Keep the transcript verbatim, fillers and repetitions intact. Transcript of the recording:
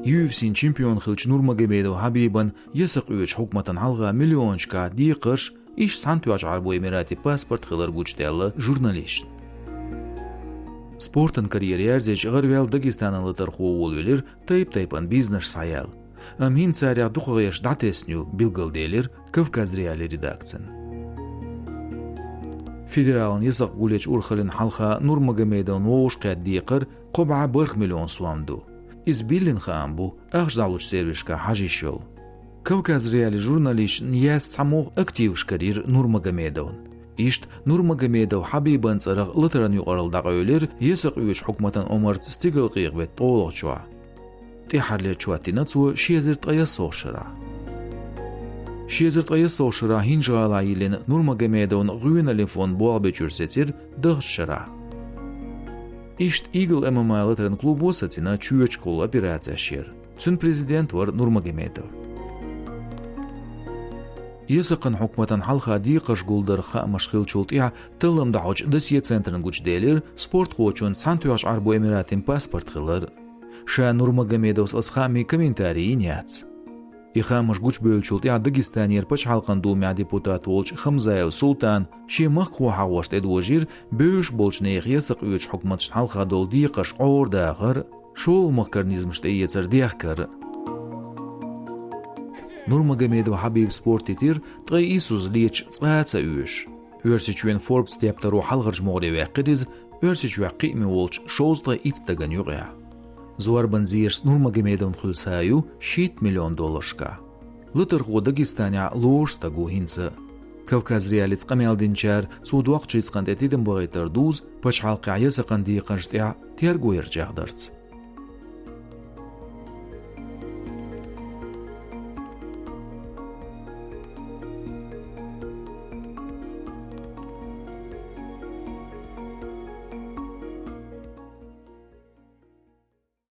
Ю Эф С-н чемпион хиллачу Нурмагомедов Хьабибан ясакъоьцучу хьукматан хьалха миллионашкахь декхарш, иштта Цхьаьнатоьхначу Ӏаьрбойн Эмиратийн паспорт хилар гучудаьлла журналисташна. Спортан карьера ярзийча гӀараваьлла Дагестанан латархо волавелира тайп-тайпана бизнесаш схьаяла. Амма хӀинца царех дукхагӀерш дӀатесна ю, билгалделира Кавказ.Реалии редакцина. Федералан ясакх гулъечу урхаллин хьалха Нурмагомедовна вовшахкхетта декхар кхо бӀе бархӀ миллион сом ду. Иза биллина хаам бу ахча дӀалучу сервисашкахь хьажа йиш йолу. Кавказ.Реалии журналисташна яьсса цхьамогӀа активаш карийра Нурмагомедовна. Иштта Нурмагомедов Хьабибан цӀарах латаран юкъаралла дӀакъевлира ясакъоьцучу хьукматан омарца стигалкъекъа беттан тӀаьххьарчу шарахь. ТӀаьххьарлерчу хӀоттийна цо ши эзар ткъе ялхалгӀачу шарахь. Ши эзар ткъе ялхалгӀачу шарахь ХӀинжа-ГӀалахь йиллина Нурмагомедовн гӀоьналлин фонд болх бечуьра сецира дахначу шарахь. Иштта Eagle М М А латаран клубо сацийна чоьташкахула операцеш яра. Цуьнан президент вара Нурмагомедов. Ясакхан хьукматан хьалха декхарш гулдарх хаамаш хиллачул тӀаьхьа таллам дӀахьочу досье центрна гучуделира спортхочун Цхьаьнатоьхначу Ӏаьрбойн Эмиратийн паспорт хилар. Ша Нурмагомедовс оцу хаамийн комментарий йина яц. И хаамаш гучубевллачул тӀаьхьа Дагестанера Пачхьалкхан Думехь депутат волчу Хамзаев Султана шен махкахо хьахош тӀедожийра бевзаш болчу нехан ясакъоьцучу хьукматашна хьалха долу декхарш Ӏордахар, шолгӀа махкара низамаш тӀеэцар дехкар. Нурмагомедов Хьабиб спорт йитира ткъе иссаза леташ цкъа а ца оьшуш. Оьрсийчоьнан Forbes тептаро хьалхарчу могӀаре ваьккхира иза, Оьрсийчохь кхиаме волчу шовзткъе итт стагана юкъахь. Зорбан зерашца Нурмагомедовн хуьлу схьа ю шийтта миллион долларшкахь. Латархо Дагестанехь лору стаг ву хӀинца а. Кавказ.Реалица къамел динчара цо доккхачу рицкъана тӀе тидам бахийтар дузу пачхьалкхехь ясакхан декхаршна тӀехь терго яран чӀагӀдарца.